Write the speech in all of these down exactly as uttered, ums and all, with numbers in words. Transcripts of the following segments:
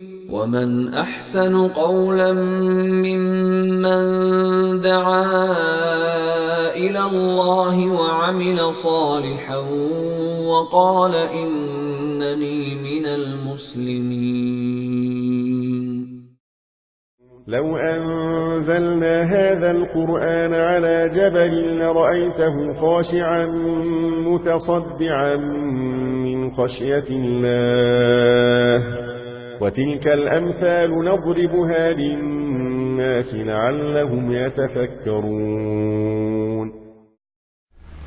ومن أحسن قولا ممن دعا إلى الله وعمل صالحا وقال إنني من المسلمين. لو أنزلنا هذا القرآن على جبل لرأيته خاشعا متصدعا من خشية الله، وتلك الأمثال نضربها للناس لعلهم يتفكرون.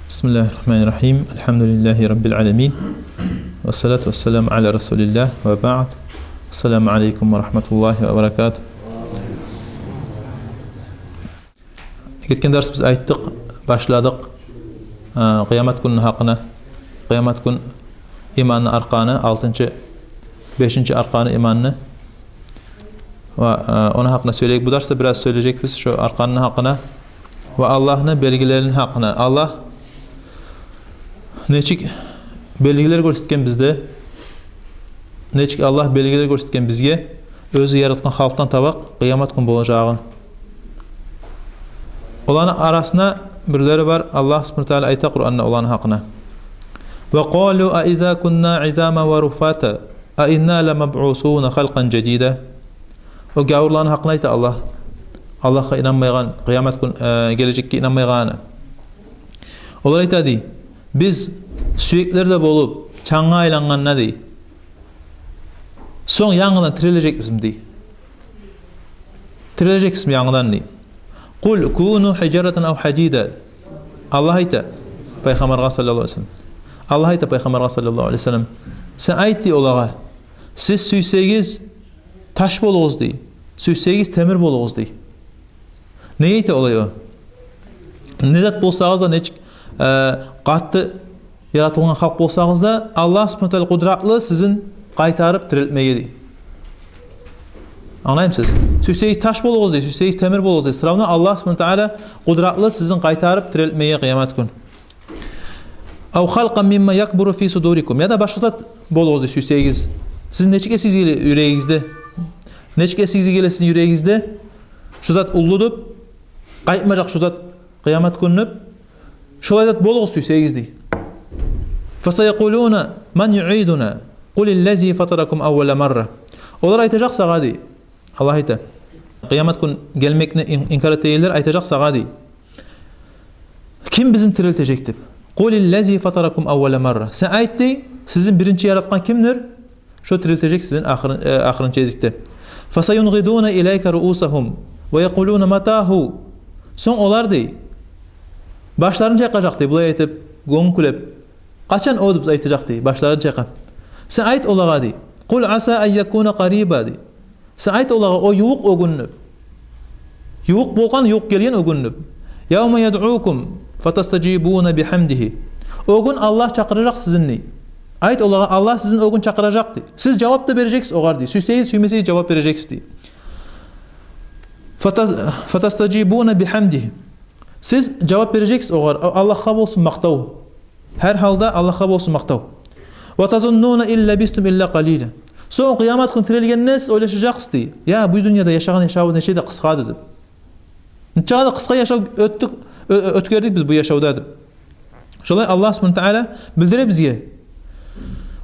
بسم الله الرحمن الرحيم. الحمد لله رب العالمين. والصلاة والسلام على رسول الله وبعد. السلام عليكم ورحمة الله وبركاته. Гетген дарс биз айтдыкъ, башладыкъ, э, къыямат гюнню гьакъына. Къыямат гюн иманны арканы, алтынчы, бешинчи арканы иманны. Ва, э, ону гьакъына сёйлейик. Бу дарсда бираз сёйлежекбиз шо арканны гьакъына ва Аллагьны белгилерини гьакъына. Аллагь нечик белгилер гёрсетген бизге, нечик Аллагь белгилер гёрсетген бизге оьзю яратгъан халкъдан таба къыямат гюн болажагъын. Оланы арасында бирлери бар, Аллагь субгьанагьу ва тагьала айта Къуранда оланы гьакъына: وقالوا أإذا كنا عظاما ورفاتا أإنا لمبعوثون خلقا جديدا. О гавурланы гьакъына айта Аллагь. Аллагьгъа инанмайгъан, къыямат гюн, э, гележекге инанмайгъан. Олар айта дей: «Биз сюеклер де болуп, чангъа айлангъанда, — дей, — сонг янгыдан тирилежекбизми?» — дей. «Тирилежекбизми янгыдан?» — дей. قل كونوا حجارة أو حديدا. Аллагь айта Пайхаммаргъа саллаллагьу алайгьи ва саллам. Аллагь айта Пайхаммаргъа саллаллагьу алайгьи ва саллам: «Сен айт, — дей, — олагъа, сиз сюйсегиз таш болугъуз, — дей, — сюйсегиз темир болугъуз», — дей. Неге айта олай о? Не зат болсагъыз да, нечик, э, къатты яратылгъан халкъ болсагъыз да, Аллагь субгьанагьу ва тагьала къудратлы сизин къайтарып тирилтмеге, дей. Англаймысыз? Сюйсегиз таш болугъуз, дей, сюйсегиз темир болугъуз, дей. Всё равно Аллагь субгьанагьу ва тагьала къудратлы сизин къайтарып тирилтмеге къыямат гюн. أو خلقا مما يكبر في صدوركم. Яда башгъа зат болугъуз, дей, сюйсегиз. Сизин нечик эсигиз геле юрегигизде? Нечик эсигиз геле сизин юрегигизде? Шу зат уллу деп, къайтмажакъ шу зат къыямат гюн деп. Шолай зат болугъуз сюйсегиз, дей. فسيقولون من يعيدنا قل الذي فطركم أول مرة. Олар айтажакъ сагъа, дей. Аллагь айта. Къыямат гюн гелмекни ин-, инкар этегенлер айтажакъ сагъа, дей: «Ким бизин тирилтежек?» — деп. قل الذي فطركم أول مرة. Сен айт, дей, сизин биринчи яратгъан кимдир? Шо тирилтежек сизин ахырын-, э, ахырынчы гезикде. فسينغضون إليك رؤوسهم ويقولون متى هو. Сонг олар, дей, башларын чайкъажакъ, дей, булай этип, гёнгюлеп. «Къачан о?» — деп айтажакъ, дей, башларын чайкъап. Сен айт олагъа, дей: قل عسى أن يكون قريبا, дей. Сен айт олагъа: «О ювукъ о гюн», — деп. Ювукъ болгъан, ювукъ гелген о гюн деп. يوم يدعوكم فتستجيبون بحمده. О гюн Аллагь чакъыражакъ сизин, дей. Айт олагъа: Аллагь сизин о гюн чакъыражакъ, дей. Сиз жавап да бережексиз огъар, дей. Сюйсегиз, сюймесегиз жавап бережексиз, дей. Фатас-, فتستجيبون بحمده. Сиз жавап бережексиз огъар. А-, Аллагьгъа болсун макътав. Гьар гьалда Аллагьгъа болсун макътав. وتظنون إن لبثتم إلا قليلا. Сонг къыямат гюн тирилгенде сиз ойлашажакъсыз, дей: «Я, бу дюньяда яшагъан яшавубуз нече де къысгъа эди», — деп. «Нечакъы да къысгъа яшав оьтдюк, оь-, оь-, оьтгердик биз бу яшавда», — деп. Шолай Аллагь субгьанагьу ва тагьала билдире бизге.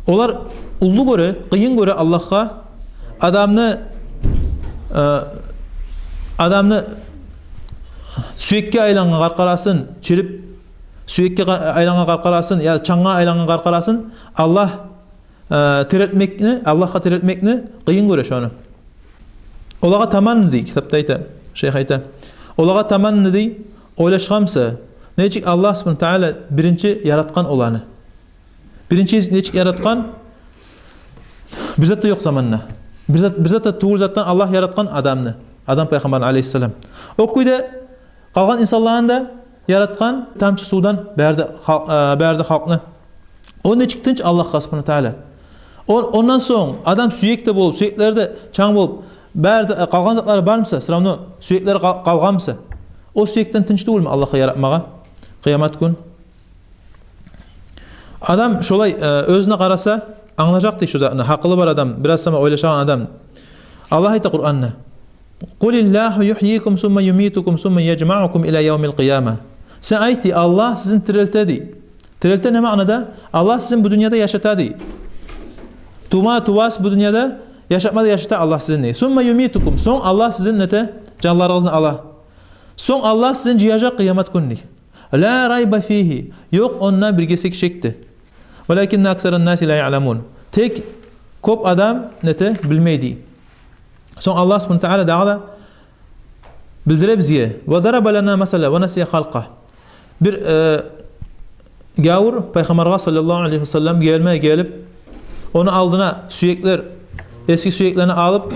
Олар уллу гёре, къыйын гёре Аллагьгъа адамны, э, адамны сюекге айлангъан къаркъарасын чирип, сюекге къа-, айлангъан къаркъарасын, я чангъа айлангъан къаркъарасын Аллагь, э, тирилтмекни, Аллагьгъа тирилтмекни къыйын гёре шону. Олагъа таманны, дей, китапда айта, шайых айта. Олагъа таманны, дей, ойлашгъан буса, нечик Аллагь субгьанагьу ва тагьала биринчи яратгъан оланы. Биринчи нечик яратгъан? Бир зат да ёкъ заманда. Бир зат, бир зат да тюгюл затдан Аллагь яратгъан адамны. Адам пайхаммарны алейгьиссалам. О кюйде къалгъан инсанланы да яратгъан, тамчы сувдан бары да хал-, э, бары да халкъны. О нечик тынч Аллагьгъа субгьанагьу ва тагьала. О-, ондан сонг адам сюек де болуп, сюеклери де чанг болуп, бары да, э, къалгъан затлары бар буса, всё равно сюеклери къал-, къалгъан буса, о сюекден тынч тюгюлмю Аллагьгъа яратмагъа къыямат гюн? Адам шолай, э, оьзюне къараса, англажакъ, дей, шу затны, гьакъылы бар адам, бираз сама ойлашагъан адам. Аллагь айта Къуранда: «Къулиллягьу юхйикум сумма юмитукум сумма яжмаъукум иля явмил къияма». Сен айт, дей, Аллагь сизин тирилте, дей. Тирилте не маънада? Аллагь сизин бу дюньяда яшата, дей. Тувма, тувасыз бу дюньяда, яшатма да яшата Аллагь сизин, дей. Сумма юмитукум, сонг Аллагь сизин нете, жанларыгъызны ала. Сонг Аллагь сизин жыяжакъ къыямат гюн, дей. Ла райба фигьи, ёкъ онда бир гесек шек де. Валякинна аксаран наси ла яъламун. Тек кёп адам нете, билмей, дей. Сонг Аллагь субгьанагьу ва тагьала дагъы да билдире бизге: «Ва дараба лана масала ва насия халкъа». Бир, э, гявур Пайхаммаргъа саллаллагьу алайгьи ва саллам гелме гелип, ону алдына сюеклер, эски сюеклени алып,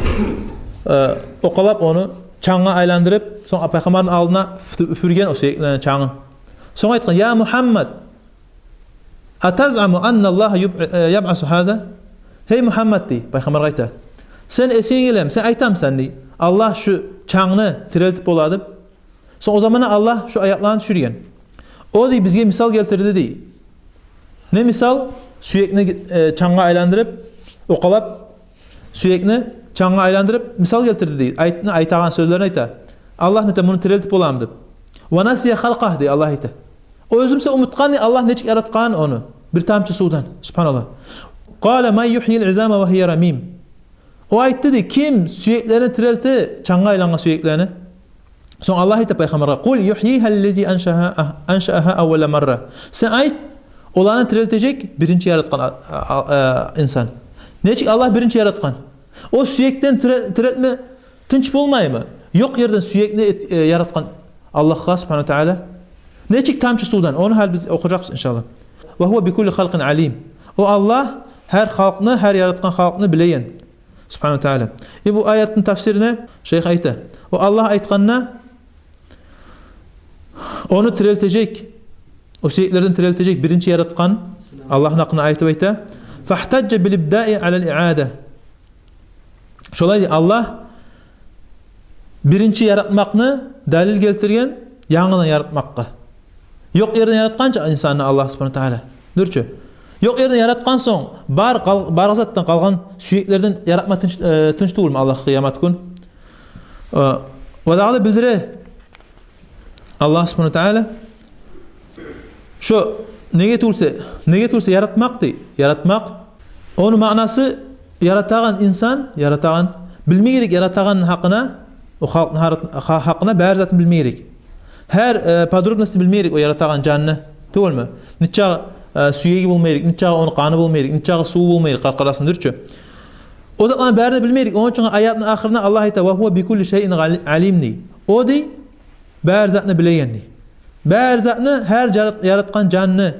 э, окъалап ону чангъа айландырып, сонг Пайхаммарны алдына уьф-, уьфюрген о сюеклени чангын. Сонг айтгъан: «Я Мугьаммад, атазъаму анна Аллагьа юб-, э, ябъасу гьаза?» «Гьей Мугьаммад, – дей, Пайхаммаргъа айта, – сен эсинге гелеми, сен айтамысан, – дей, – Аллагь шу чангны тирилтип бола деп?» Сонг о заманда Аллагь шу аятланы тюшюрген. О, дей, бизге мисал гелтирди, дей. Не мисал? Сюекни, э, чангъа айландырып, окъалап, сюекни чангъа айландырып, мисал гелтирди, дей. Айтны, айтагъан сёзлерин айта. Аллагь нете, муну тирилтип боламы деп. «Ва насия халкъагь», – дей, Аллагь айта. О оьзю буса унутгъан, дей, Аллагь нечик яратгъанын ону бир тамчы сувдан. Субгьаналлагь. «Къала ман юхйил изама ва гьия рамим». О айтды, дей, ким сюеклени тирилте, чангъа айлангъан сюеклени? Сонг Аллагь айта Пайхаммаргъа: «Къул юхйигьа ллази аншагьа-, аншаагьа аввала марра». Сен айт, оланы тирилтежек биринчи яратгъан а-, а-, а-, инсан. Нечик Аллагь биринчи яратгъан? О сюекден тире-, тирилтме тынч болмаймы? Ёкъ ерден сюекни эт-, э, яратгъан Аллагьгъа субгьанагьу ва тагьала. Нечик тамчы сувдан? Ону гьали биз охужакъбыз, иншаллагь. «Ва гьува бикулли халкъин алим». О Аллагь гьар халкъны, гьар яратгъан халкъны билеген. Субгьанагьу ва тагьала. И бу аятны тафсирине шейх айта: о Аллагь айтгъанда, ону тирилтежек, о сюеклерден тирилтежек биринчи яратгъан Аллагьны гьакъында айтып айта: «Фагьтажжа бил ибдаи алал иада». Шолай дей, Аллагь биринчи яратмакъны далил гелтирген янгыдан яратмакъгъа. Ёкъ ерден яратгъан чы инсанны Аллагь субгьанагьу ва тагьала. Дюр чю. Ёкъ ерден яратгъан сонг, бар къал-, бар затдан, къалгъан сюеклерден яратма тынч, э, тынч тюгюлмю Аллагь къыямат гюн? Э, ва дагъы да билдире Аллагь субгьанагьу ва тагьала. Шо неге тюгюлсе, неге тюгюлсе яратмакъ дей, яратмакъ. Ону маънасы яратагъан инсан, яратагъан, билме герек яратагъанны гьакъына, о халкъны гьар-, гьа-, гьакъына бар затын билме герек. Гьар, э, подробностьну билме герек о яратагъан жанны. Тюгюлмю? Нечакъы, э, сюеги болма герек, нечакъы ону къаны болма герек, нечакъы суву болма герек, къаркъарасын, дюр чю. О затланы барын да билме герек. Ону учун аятны ахырына Аллагь айта: «Ва гьува бикулли шайин гьали-, алим», – дей. О дей, бар затны билеген дей. Бар затны, гьар жарат-, яратгъан жанны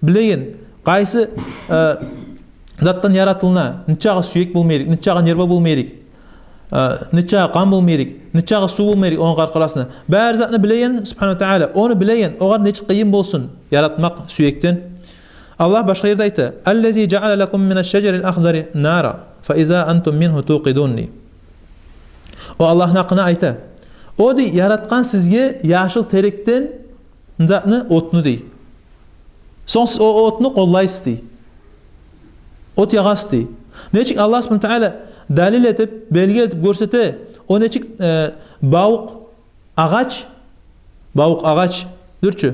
билеген. Къайсы, э, затдан яратылына, нечакъы сюек болма герек, нечакъы нерва болма герек, э, нечакъы къан болма герек, нечакъы сув болма герек ону къаркъарасына. Бар затны билеген Субгьанагьу ва Тагьала. Ону билеген, огъар нечик къыйын болсун яратмакъ сюекден. Аллагь башгъа ерде айта: «Аллази жаъала лакум минаш шажарил ахдари нара, фа иза антум мингьу тукъидун», – дей. О Аллагьны гьакъына айта. О дей, яратгъан сизге яшыл терекден затны, отну дей. Сонг сиз о отну къоллайсыз дей. От ягъасыз дей. Нечик Аллагь Субгьанагьу ва Тагьала далил этип, белги этип гёрсете, о нечик, э, бавукъ агъач, бавукъ агъач дюр чю.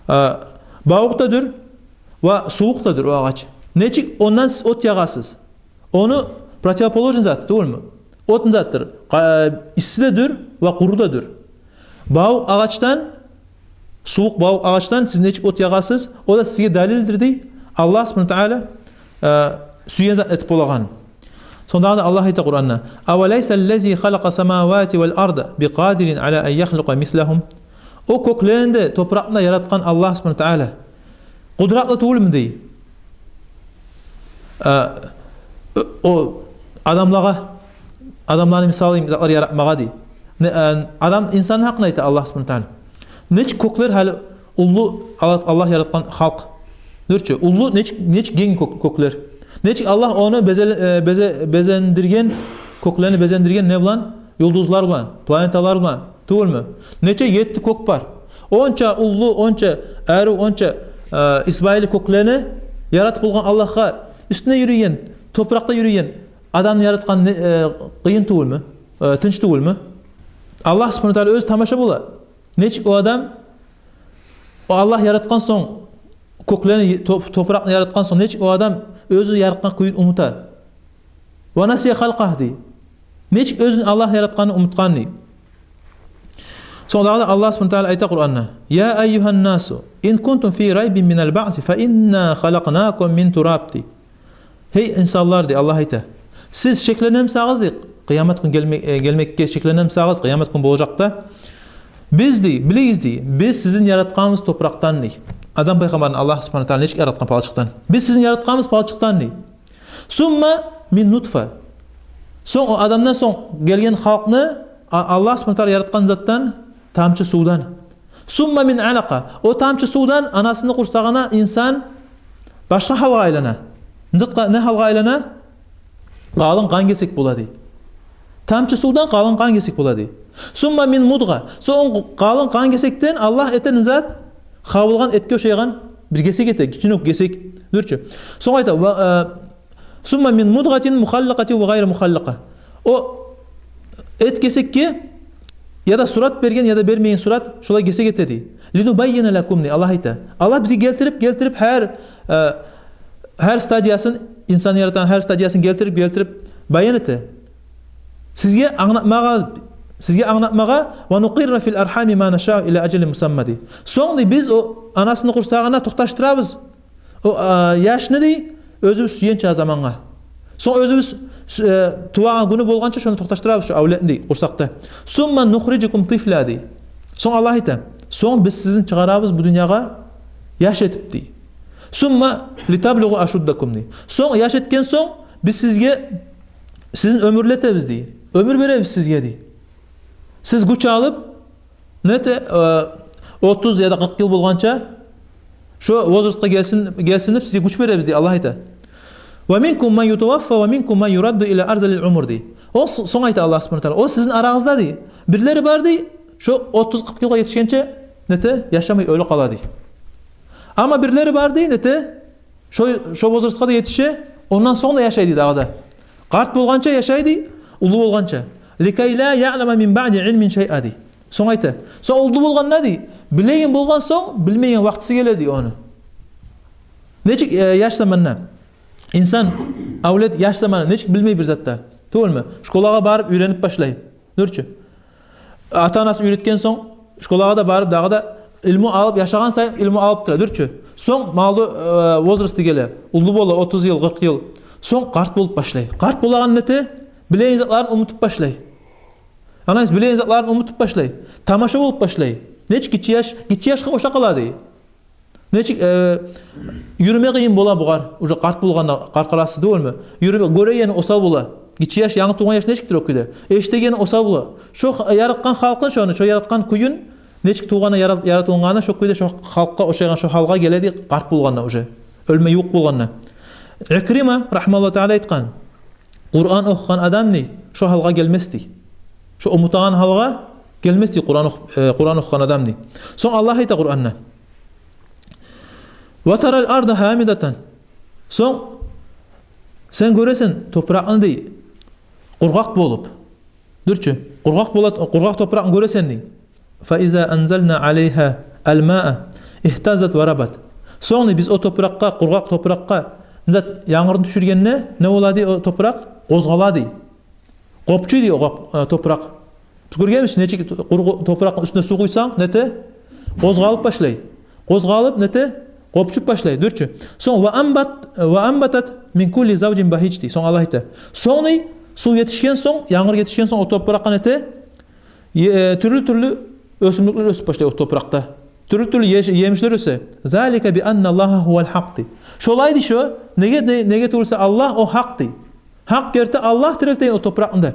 Э, бавукъ да дюр ва сувукъ да дюр о агъач. Нечик ондан сиз от ягъасыз? Ону противоположный заты тюгюлмю? От не затдыр? Къа-, исси де дюр ва къуру да дюр. Бавукъ агъачдан, сувукъ бавукъ агъачдан сиз нечик от ягъасыз, о да сизге далилдир дей Аллагь Субгьанагьу ва Тагьала, э, сюйген зат этип болагъан. Сонг дагъы да Аллагь айта Къуранда: «Авалайса ллази халакъа самавати вал арда бикъадирин ала ан яхлукъа мислагьум». О кёклени де, топуракъны да яратгъан Аллагь Субгьанагьу ва Тагьала къудратлы тюгюлмю дей? Э, о адамлагъа, адамланы мисалы затлар яратмагъа дей. Не, э, адам, инсанны гьакъын айта Аллагь Субгьанагьу ва Тагьала. Нечик кёклер гьали уллу Алла-, Аллагь яратгъан халкъ. Дюр чю, уллу нечик, нечик генг кёк-, кёклер. Нечик Аллагь ону безе-, э, безе-, безендирген, кёклени безендирген не булан? Юлдузлар булан, планеталар булан. Тюгюлмю? Нече етти кёк бар. Онча уллу, онча арив, онча, э, исбайы кёклени яратып болгъан Аллагьгъа, уьстюнде юрюйген, топуракъда юрюйген Адамны яратгъан не, э, къыйын тюгюлмю? Э, тынч тюгюлмю? Аллагь субгьанагьу ва тагьала оьзю тамаша бола. Нечик о адам, о Аллагь яратгъан сонг, кёклени, топ-, топуракъны яратгъан сонг, нечик о адам оьзю яратгъан кюйюн унута? «Ва насия халкъагь», дей. Нечик оьзюн Аллагь яратгъанын унутгъан, дей. Сонг дагъы да Аллагь субгьанагьу ва тагьала айта Къуранда: «Я айюгьан насу, ин кунтум фи райбин минал баъси, фа инна халакънакум мин тураб», дей. «Гьей инсанлар», дей, Аллагь айта. «Сиз шекленемисагъыз, дей, къыямат гюн гелме-, э, гелмекге шекленемисагъыз, къыямат гюн болажакъ да? Биз, дей, билигиз, дей, биз сизин яратгъанбыз топуракъдан», дей. Адам пайхаммарны Аллагь субгьанагьу ва тагьала нечик яратгъан палчыкъдан? «Биз сизин яратгъанбыз палчыкъдан», дей. «Сумма мин нутфа». Сонг о адамдан сонг гелген халкъны А-, Аллагь субгьанагьу ва тагьала яратгъан затдан, тамчы сувдан. «Сумма мин алакъа». О тамчы сувдан анасыны къурсагъына инсан башгъа гьалгъа айлана. Не затгъа, не гьалгъа айлана? Къалын къан гесек бола, дей. Тамчы сувдан къалын къан гесек бола, дей. «Сумма мин мудгъа». Сонг къалын къан гесекден Аллагь эте не зат? Хабылгъан этге ошайгъан бир гесек эте, гиччинек гесек. Дюр чю. Сонг айта, ва, э, «Сумма мин мудгъатин мухаллакъатин ва гъайри мухаллакъа». О эт гесекге яда сурат берген, яда бермеген сурат, шолай гесек эте, дей. «Линубаййина лакум», дей, Аллагь айта. Аллагь бизге гелтирип, гелтирип гьар, э, гьар стадиясын, инсан яратгъан гьар стадиясын гелтирип, гелтирип баян эте. Сизге англатмагъа, сизге англатмагъа, «ва нукъирру фил архами ма нашау ила ажалин мусамма», дей. Сонг, дей, биз о анасыны къурсагъына токъташдырабыз. О, а, яшны, дей, оьзюбюз сюйгенча замангъа. Сонг оьзюбюз, э, тувагъан гюню болгъанча шону токъташдырабыз, шо авлетни, дей, къурсакъда. «Сумма нухрижукум тифла», дей. Сонг Аллагь айта, сонг биз сизин чыгъарабыз бу дюньягъа яш этип, дей. «Сумма литаблугъу ашуддакум», дей. Сонг яш этген сонг биз сизге, сизин оьмюрлетебиз, дей. Оьмюр беребиз сизге, дей. Сиз гюч алып, нете, э, отуз яда къыркъ йыл болгъанча, шо возрастгъа гелсин, гелсин деп сизге гюч беребиз, дей, Аллагь айта. «Ва минкум ман ютаваффа ва минкум ман юрадду ила арзалил умур», дей. О с-, сонг айта Аллагь субгьанагьу ва тагьала, о сизин арагъызда, дей, бирлери бар, дей, шо отуз-къыркъ йылгъа етишгенче, нете, яшамай оьлюп къала, дей. Амма бирлери бар, дей, нете, шо, шо возрастгъа да етише, ондан сонг да яшай, дей, дагъы да. Къарт болгъанча яшай, дей, уллу болгъанча. «Ликай ла яълама мин баъди илмин шайъа», дей. Сонг айта. Сонг уллу болгъанда, дей, билеген болгъан сонг, билмеген вакътиси геле, дей, ону. Нечик, э, яш заманда. Инсан, авлет яш заманда нечик билмей бир зат да. Тюгюлмю? Школагъа барып уьйренип башлай. Дюр чю. Ата-анасы уьйретген сонг, школагъа да барып, дагъы да илму алып, яшагъан сайын илму алып тура, дюр чю. Сонг малды, э, возрасты геле, уллу бола, отуз йыл, къыркъ йыл. Сонг къарт болуп башлай. Къарт болагъан нете, билеген затларын унутуп башлай. Анайс билеген затларын унутуп башлай. Тамаша болуп башлай. Нечик гиччи яш, гиччи яшгъа ошап къала, дей. Нечик, э, юрюме къыйын бола бугъар, уже къарт болгъанда, къаркъарасы да болма. Юрюме, гёрегени осал бола. Гиччи яш, янгы тувгъан яш нечикдир о кюйде? Эшитегени осал бола. Шо х-, яратгъан халкъын шону, шо яратгъан кюйюн, нечик тувгъаны, ярат-, яратылгъаны, шо кюйде шо халкъгъа ошайгъан, шо гьалгъа геле, дей, къарт болгъанда уже. Оьлме ювукъ болгъанда. Икрима, рагьмагьуллагьу таала, айтгъан. Къуран охугъан адам, дей, шо гьалгъа гелмес, дей. Шо унутагъан гьалгъа гелмес, дей, Къуран ох-, э, Къуран охугъан адам, дей. Сонг Аллагь айта Къуранда: «Ва тарал арда гьамидатан». Сонг сен гёресен топуракъны, дей, къургъакъ болуп. Дюр чю. Къургъакъ болат, къургъакъ топуракъны гёресен, дей. «Фа иза анзална алайгьа алмаа ихтаззат ва рабат». Сонг, дей, биз о топуракъгъа, къургъакъ топуракъгъа, зат, янгурну тюшюргенде, не бола, дей, о топуракъ? Къозгъала, дей. Къопчуй, дей, о къоп-, э, топуракъ. Биз гёргенбиз, нечик къуру топуракъны уьстюне сув къуйсанг, нете? Къозгъалып башлай. Къозгъалып, нете? Къопчуп башлай, дюр чю. Сонг «ва амбат-, ва амбатат мин кулли завжин багьиж», дей. Сонг Аллагь айта. Сонг, дей, сув етишген сонг, янгур етишген сонг, о топуракъгъа, нете? Е-, э, тюрлю-тюрлю оьсюмлюклер оьсюп башлай о топуракъда. Тюрлю-тюрлю еш-, емишлер оьсе. «Залика би анна Аллагьа гьувал гьакъ», дей. Шолай, дей, шо, неге, не-, неге тюгюл буса, Аллагь о гьакъ, дей. Гьакъ герти Аллагь тирилте о топуракъны да.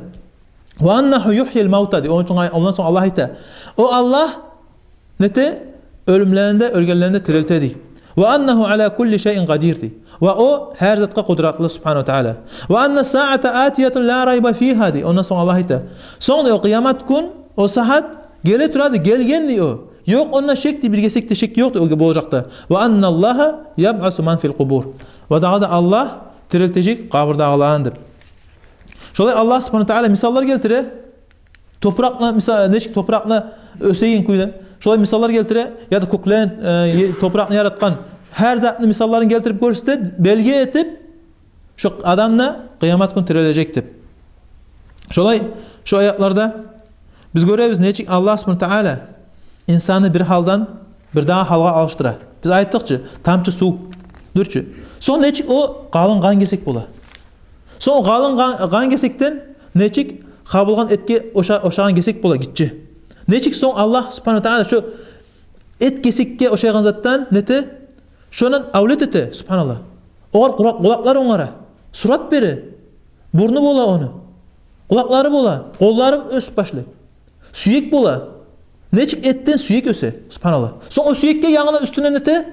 «Ва аннагьу юхйил мавта», дей. Ону учун, ондан сонг Аллагь айта. О Аллагь нете? Оьлюмлени де, оьлгенлени де тирилте, дей. «Ва аннагьу ала кулли шайин къадир», дей. Ва о гьар затгъа къудратлы, субгьанагьу ва таала. «Ва анна саата атиятун ла райба фигьа», дей. Ондан сонг Аллагь айта. Сонг, дей, о къыямат гюн, о сагьат геле тура, дей, гелген, дей, о. Ёкъ онда шек, дей, бир гесек де шек ёкъ, дей, о болажакъда. «Ва анна Аллагьа ябъасу ман фил къубур». Ва дагъы да Аллагь тирилтежек къабурдагъыланы деп. Шолай Аллагь субгьанагьу ва тагьала мисаллар гелтире. Топуракъны, мисал, нечик топуракъны оьсеген кюйде. Шолай мисаллар гелтире, яда кёклени, э, е-, топуракъны яратгъан. Гьар затны мисалларын гелтирип гёрсете, белги этип, шо адам да къыямат гюн тирилежек деп. Шолай, шо аятларда биз гёребиз, нечик Аллагь субгьанагьу ва тагьала инсанны бир гьалдан бир дагъы гьалгъа алышдыра. Биз айтдыкъ чы, тамчы сув, дюр чю. Сонг нечик о къалын къан гесек бола. Сонг къалын къан, къан гесекден нечик къабылгъан этге оша-, ошагъан гесек бола, гиччи. Нечик сонг Аллагь субгьанагьу ва тагьала шо эт гесекге ошайгъан затдан нете, шондан авлет эте, субгьаналлагь. Огъар къула-, къулакълары онгара, сурат бере, бурну бола ону, къулакълары бола, къоллары оьсюп башлай. Сюек бола. Нечик этден сюек оьсе, субгьаналлагь. Сонг о сюекге янгыдан уьстюне нете?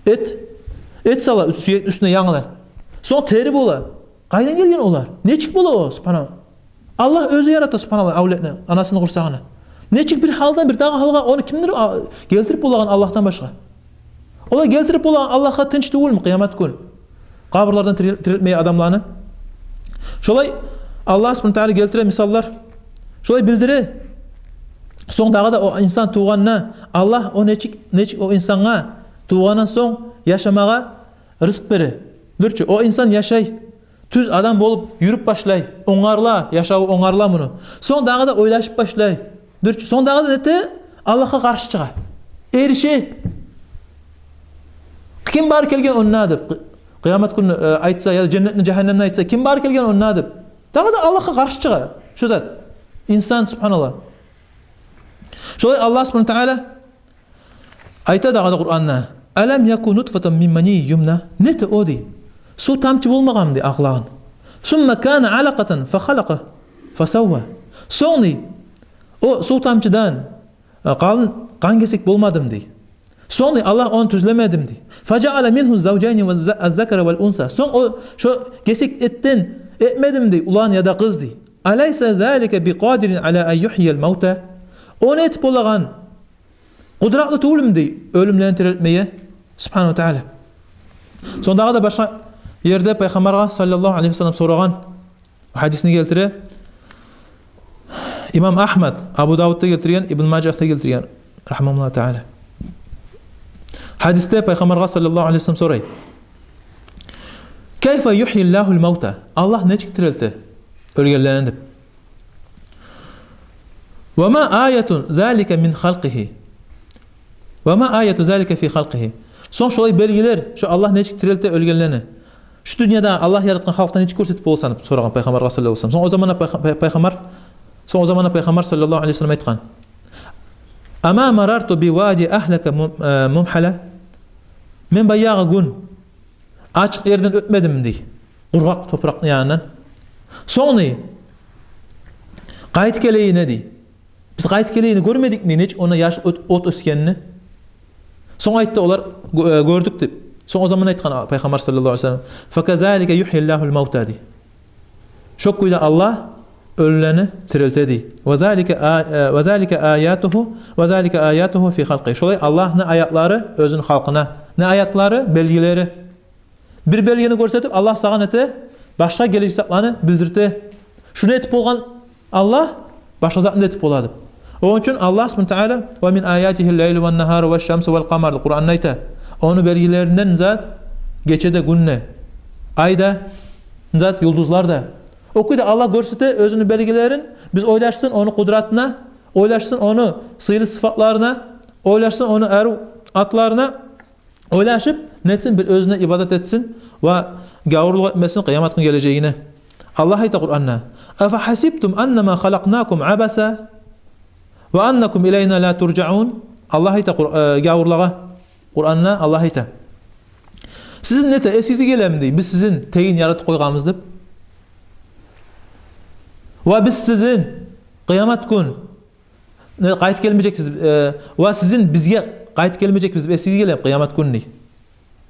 Эт. Эт сала сюек уьстюне янгыдан. Сонг тери бола. Къайдан гелген олар? Нечик бола о, субгьаналлагь? Аллагь оьзю ярата, субгьаналлагь, авлетни анасыны къурсагъына. Нечик бир гьалдан бир дагъы гьалгъа ону кимдир, а, гелтирип болагъан Аллагьдан башгъа? Олай гелтирип болагъан Аллагьгъа тынч тюгюлмю къыямат гюн къабурлардан тирил-, тирилтмеге адамланы? Шолай Аллагь субгьанагьу ва тагьала гелтире мисаллар. Шолай билдире. Сонг дагъы да о инсан тувгъанда Аллагь о нечик, нечик о инсангъа тувгъандан сонг яшамагъа рызкъ бере. Дюр чю, о инсан яшай. Тюз адам болуп юрюп башлай, онгарыла, яшаву онгарыла муну. Сонг дагъы да ойлашып башлай. Дюр чю, сонг дагъы да нете, Аллагьгъа къаршы чыгъа. Эрише. Ким бары гелген онда деп, къы-, къыямат гюн, э, айтса, яда женнетни, жагьаннемни айтса, ким бары гелген онда деп. Дагъы да Аллагьгъа къаршы чыгъа шо зат. Инсан, субгьаналлагь. Шолай Аллагь субгьанагьу ва тагьала айта дагъы да Къуранда: «Алам яку нутфатан мин маниййин юмна». Нете о дей? Сув тамчы болмагъанмы дей акълагъын? «Сумма кана алакъатан фахалакъа фасавва». Сонг дей, о сув тамчыдан, э, къалын къан гесек болмадымы дей? Сонг дей, Аллагь ону тюзлемедими дей? «Фажаала мингьу завжайни ва за-, аззакара вал унса». Сонг о шо гесек этден этмедими дей улан яда къыз дей? «Алайса залика бикъадирин ала ан юхйиял мавта». Ону этип болагъан къудратлы тюгюлмю дей оьлюмлени тирилтмеге, субгьанагьу ва тагьала? Сонг дагъы да башгъа ерде Пайхаммаргъа саллаллагьу алайгьи ва саллам сорагъан, гьадисни гелтире имам Агьмад, Абу Давудда гелтирген, Ибн Мажагьда гелтирген, рагьимагьуллагьу тагьала. Гьадисде Пайхаммаргъа саллаллагьу алайгьи ва саллам сорай: «Кайфа юхйиллагьул мавта?» Аллагь нечик тирилте оьлгенлени деп. «Ва ма аяту залика мин халкъигьи? Ва ма аяту залика фи халкъигьи?» Сонг шолай белгилер, шо Аллагь нечик тирилте оьлгенлени, шу дюньяда Аллагь яратгъан халкъда нечик гёрсетип боласан деп сорагъан Пайхаммаргъа саллаллагьу алайгьи ва саллам. Сонг о заманда Пайха-, Пай-, Пайхаммар, сонг о заманда Пайхаммар саллаллагьу алайгьи ва саллам айтгъан: «Ама марарту би вади агьлака мум-, э, мумхала?» Мен баягъы гюн ачыкъ ерден оьтмедимми дей, къургъакъ топуракъны янындан. Сонг дей, къайтып гелегенде дей, биз къайтып гелегенде гёрмедикми нечик онда яшыл от, от оьсгенни? Сонг айтды олар: «Гё-, э, гёрдюк», — деп. Сонг о заман айтгъан Пайхаммар саллаллагьу алайгьи ва саллам: «Факазалика юхйиллагьул мавта», — дей. Шо кюйде Аллагь оьлюлени тирилте дей. «Ва залика а-, э, ва залика аятугьу, ва залика аятугьу фи халкъи». Шолай Аллагьны аятлары оьзюню халкъына. Не аятлары? Белгилери. Бир белгини гёрсетип, Аллагь сагъа нете, башгъа гележек затланы билдирте. Шуну этип болгъан Аллагь башгъа затны да этип бола деп. Ону учун Аллагь субгьанагьу ва тагьала: «Ва мин аятигьил лайлу ван нагьару ваш шамсу вал къамар», — деп Къуранда айта. Ону белгилеринден зат гече де, гюн де, ай да, зат юлдузлар да. О кюйде Аллагь гёрсете оьзюню белгилерин, биз ойлашсын ону къудратына, ойлашсын ону сыйлы сыфатларына, ойлашсын ону арив атларына. Ойлашып, нетсин, бир оьзюне ибадат этсин ва гавурлукъ этмесин къыямат гюн гележегине. Аллагь айта Къуранда: «Афагьасибтум аннама халакънакум абаса ва аннакум илайна ла туржаун». Аллагь айта Къур-, э, гавурлагъа Къуранда, Аллагь айта: «Сизин нете, эсигизге гелеми, — дей, — биз сизин тегин яратып къойгъанбыз деп? Ва биз сизин къыямат гюн не, къайтып гелмежекбиз, э, ва сизин бизге къайтып гелмежекбиз деп эсигизге гелеми къыямат гюн?» — дей.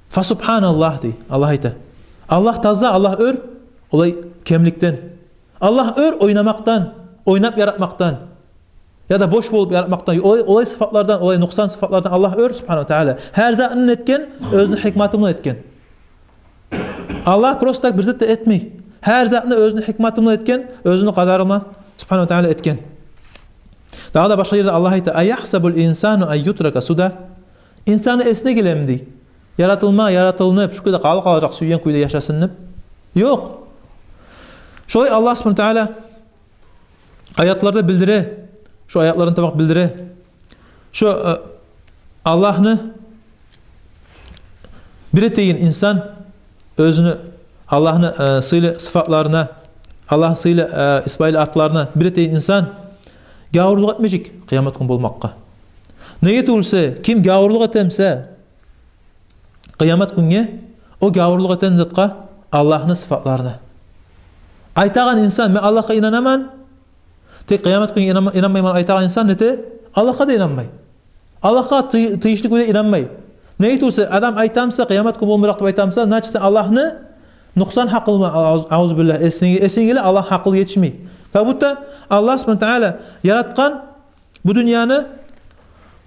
«Фасубгьаналлагь, — дей, Аллагь айта. — Аллагь таза, Аллагь оьр олай кемликден. Аллагь оьр ойнамакъдан, ойнап яратмакъдан, яда бош болуп яратмакъдан, олай, олай сыфатлардан, олай нукъсан сыфатлардан Аллагь оьр, субгьанагьу ва тагьала. Гьар затны этген оьзюню гьикматы булан этген. Аллагь просто так бир зат да этмей. Гьар затны оьзюню гьикматы булан этген, оьзюню къадары булан Субгьанагьу ва Таала этген. Дагъы да башгъа ерде Аллагь айта: «Аяхсабул инсану ан ютрака суда?» Инсанны эсине гелеми дей, яратылма, яратылынып, шу кюйде къалып къалажакъ, сюйген кюйде яшасын деп? Ёкъ. Шолай Аллагь Субгьанагьу ва Таала аятларда билдире, шо аятлардан табакъ билдире. Шо, э, Аллагьны бир этеген инсан, оьзюню Аллагьны, э, сыйлы сыфатларына, Аллагьны сыйлы, э, исбайыл атларына бир этеген инсан гявурлукъ этмежек къыямат гюн болмакъгъа. Неге тюгюлсе, ким гявурлукъ этемсе къыямат гюнге, о гявурлукъ этеген затгъа, Аллагьны сыфатларына. Айтагъан инсан: «Мен Аллагьгъа инанаман, тек къыямат гюнге инанма-, инанмайман», — айтагъан инсан нете? Аллагьгъа да инанмай. Аллагьгъа тый-, тийишли кюйде инанмай. Неге тюгюлсе, адам айтамса, къыямат гюн болмажакъ деп айтамса, значит, сен Аллагьны нукъсан гьакъылма, ауз-, аузубиллагь, эсинге, эсинге геле, Аллагь гьакъыл етишмей. Как будто Аллагь Субгьанагьу ва Таала яратгъан бу дюньяны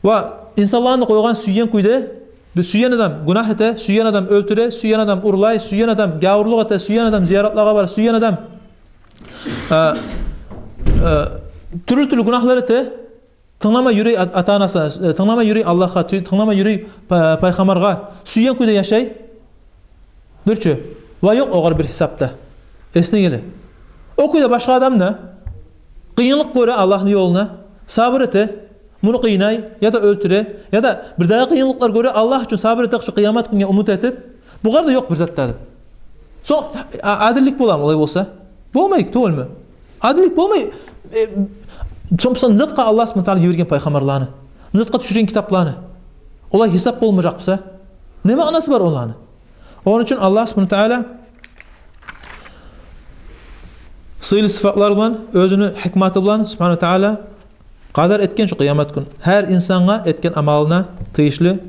ва инсанланы къойгъан сюйген кюйде, бир сюйген адам гюнагь эте, сюйген адам оьлтюре, сюйген адам урлай, сюйген адам гявурлукъ эте, сюйген адам зияратлагъа бара, сюйген адам, э, э, тюрлю-тюрлю гюнагьлар эте. Тынглама юрюй ат-, ата-анасына, э, тынглама юрюй Аллагьгъа, тю-, тынглама юрюй па-, пайхаммаргъа, сюйген кюйде яшай. Дюр чю. Ва ёкъ огъар бир гьисап да. Эсине геле. О кюйде башгъа адам да къыйынлыкъ гёре Аллагьны ёлуна, сабур эте, муну къыйнай, яда оьлтюре, яда бирдагъы къыйынлыкълар гёре, Аллагь учун сабур эте, шу къыямат гюнге умут этип, бугъар да ёкъ бир зат да деп. Сонг, а-, адиллик боламы олай болса? Болмай, тюгюлмю? Адиллик болмай. Э, сонг, сонг не затгъа Аллагь Субгьанагьу ва Таала йиберген пайхаммарланы, не затгъа тюшюрген китапланы? Олай гьисап болмажакъ буса, не маънасы бар оланы? Ону учун Аллагь Субгьанагьу ва Таала сыйлы сыфатлар булан, оьзюню гьикматы булан Субгьанагьу ва Таала къадар этген шу къыямат гюн. Гьар инсангъа этген амалына тийишли,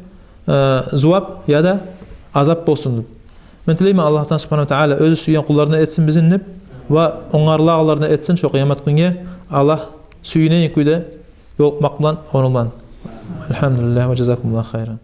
э, зувап яда азап болсун деп. Мен тилеймен Аллагьдан Субгьанагьу ва Таала оьзю сюйген къулларындан этсин бизин деп, ва онгарлагъанлардан этсин шу къыямат гюнге Аллагь сюйюнеген кюйде ёлукъмакъ булан, ону булан. Альгьамдулиллагь ва жазакумуллагьу хайран.